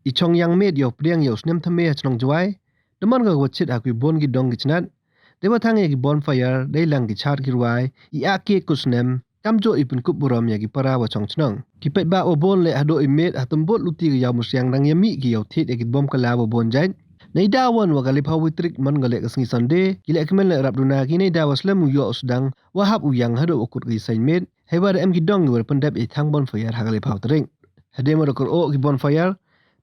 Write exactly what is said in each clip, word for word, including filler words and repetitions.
I chong yang miet yow pdiang yow snem thymme ha chnong Jwai, da man ka wa chit ha ki bun ki dong ki chnat. Dei wa thang ya ki bonfire, dei lang ki chad ki rwai, i a cake kut snem, kamjooh i pynkup burom ya ki para wa chong chnong. Ki paidbah wa bun le hadooh i miet, ha tymbut luti ka yaw musiang dang ya mih ki yow thied ya ki bom kala wa bun jait. Neida wan wa ka le phaw wi tarik man ka le ka sngi Sunday, ki le kmen le rap duna ki neida wa slem u yoh u sdang, wa hap u yang hadooh wa kut ki sain miet. Heiwa da em ki dong ki wa da pyndep i thang bonfire ha ka le phaw tarik. Hadien wa da kyrooh ki bonfire,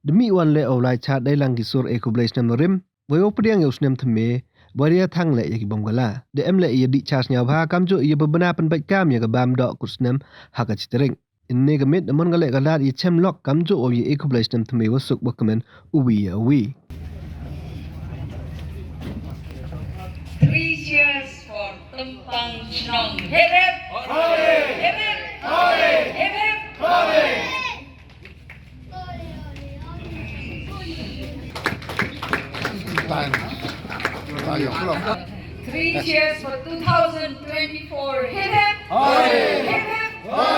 da mih wan le u lai chad dei lang ki sur e khublei snem rim, wei wa pdiang yow snem thymme, wa da ya thang le ya ki bom kala. Da em le ya dih chad sniaw bha kamjooh ya babna pynbait kam ya ka bam doh kut snem ha ka chi tarik. Ynne ka miet da man ka le ka lad ya chem lok kamjooh wa ya e khublei snem thymme wa suk wa kmen u wi ya u wi. Three cheers for Tumpang Chnong. Hip hip. Hip hip. Hip hip. Three cheers for two thousand twenty-four. Hip hip. Hip hip. Hip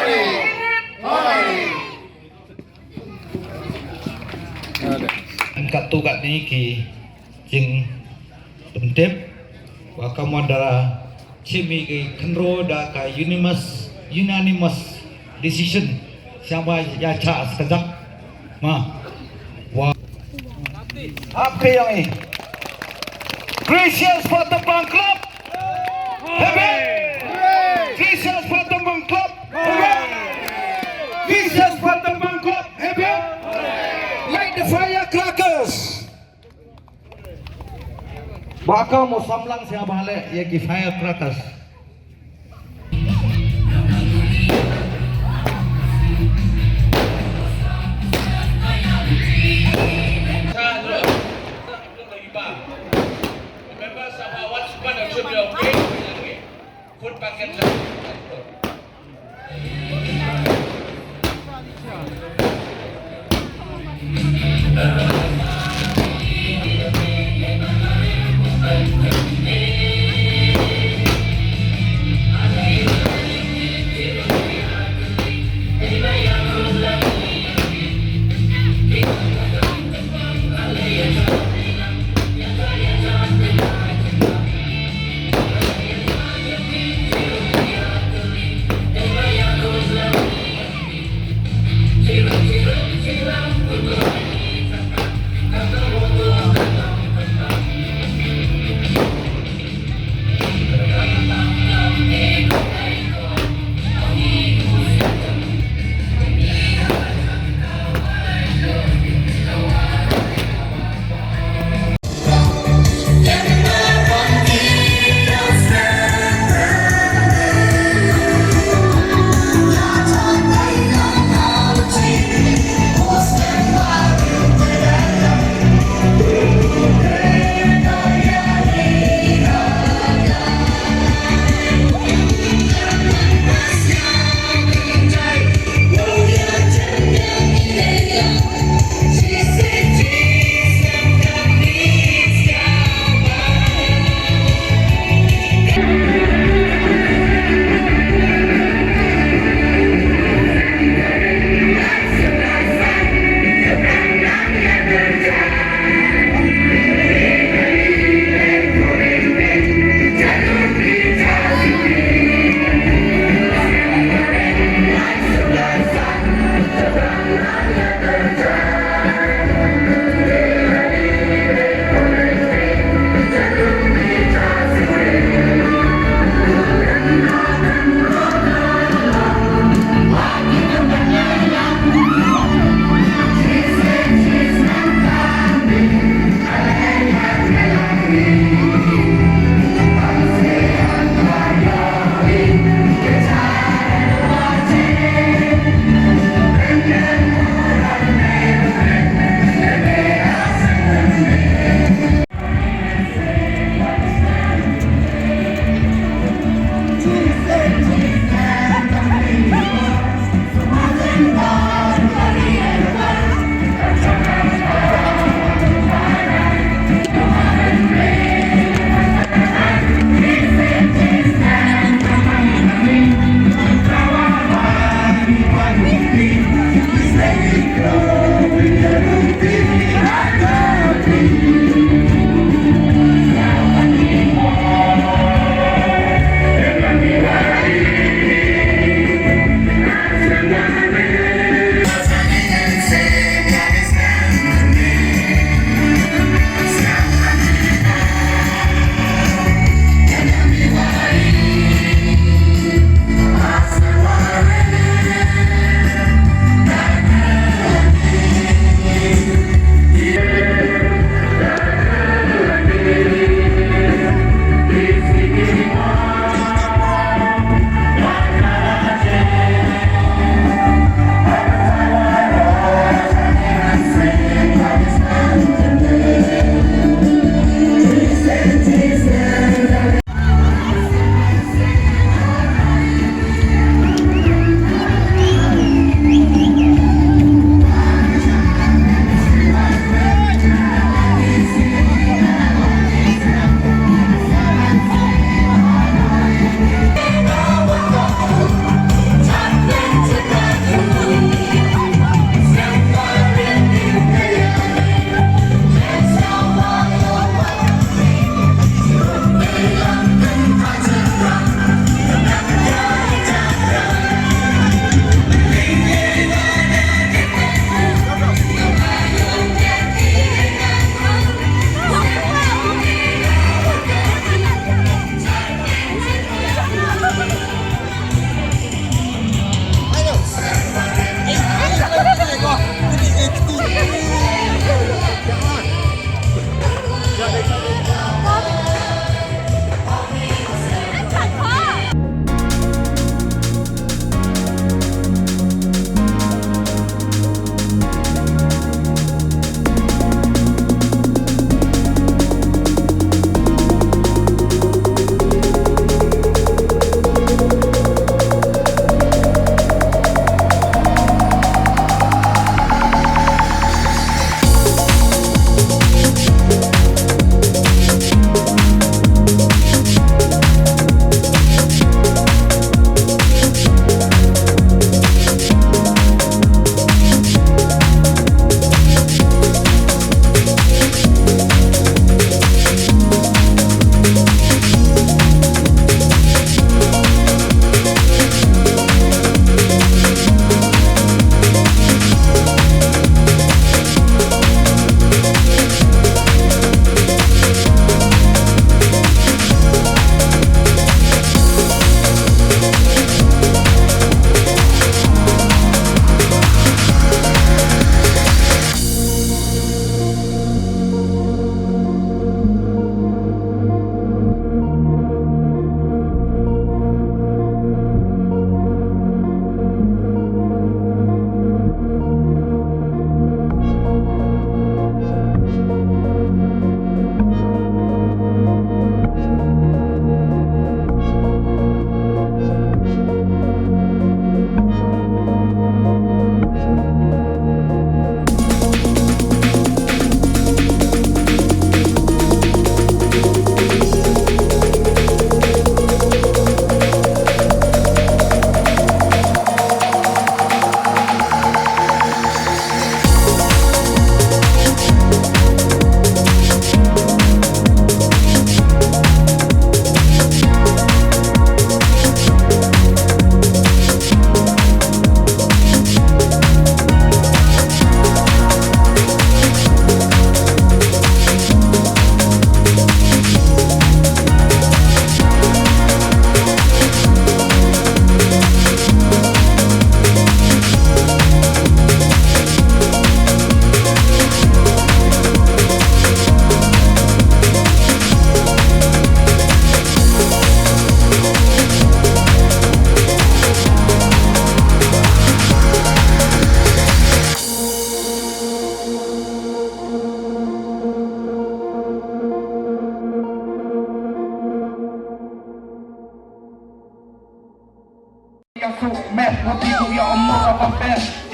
hip. Kattu katni ki jingpyntip, wa kamwa da chim i ki khynroo da ka unanimous, unanimous decision. Sñiawbha ya chah skajak. Ma. Wa. Hap ke yong i. Three cheers for Tumpang Club. Hip hip. Three cheers for Tumpang Club. Hip hip. Three cheers for Tumpang Club. Hip hip. Light the firecrackers. Wa ka mo samlang sñiawbha le ya ki firecrackers.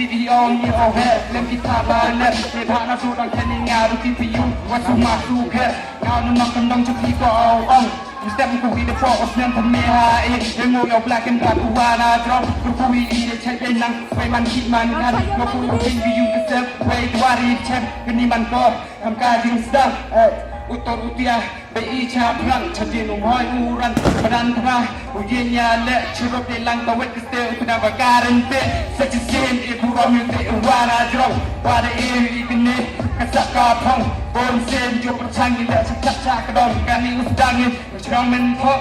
I ong i o he, lem ki tha ba lem, i bha na su dang khen i nga ru ki pi yu, wa su ma su khe, nga nu nong kan dong chu ki ko o ong. Step ku ki de po o snem than me ha i, e mo yo black and black wa na drop, ku ku i i de chai pe nang, wei man ki man kan, mo ku ku pi yu ke sep, wei dwari chem, kani man ko, kam ka jing sdang, eh, utor utia. Bei i cha phrang, cha din u hoi u ran, padan thra, u yin ya le, chirop de lang ka wet kiste, u pina ba karen pe, sa chi sin, i bu rom yu te, u wa na jrong, wa de i, i kine, ka sa ka phong, bon sen, jo pachang i le, cha cha cha ka dong, ka ni u sdang i, u chrong men thok.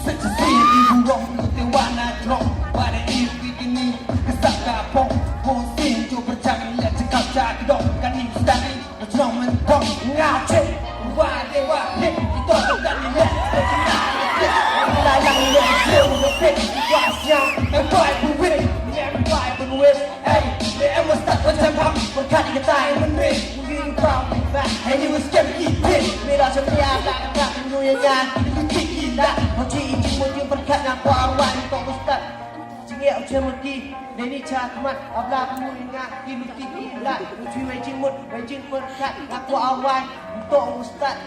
Sa chi sin, i bu rom yu te, wa na jrong, wa de i, i kine, ka sa ka phong, bon sen, jo pachang i le, cha cha cha ka dong, ka ni u sdang i, What's wrong with them? Nga check. Why they were hit? You thought you got me left, but you not in the pit. Like I'm in the drill with a fit. You got young and boy who with it. Never boy who with. Hey, they ever stuck with them pop. But cut the time and ring. We really proud of that. And you was scared to eat pit. Made out of me, I got a rap and you ain't got. You think you that. But you eat you with you, but cut now, boy, why you thought was stuck? Chinge u chemoti, neni cha kmat, abla bu nga, ki luti ki la, u chi wei ching mut, wei ching pyrkhat, nga kwa awai, u to u start,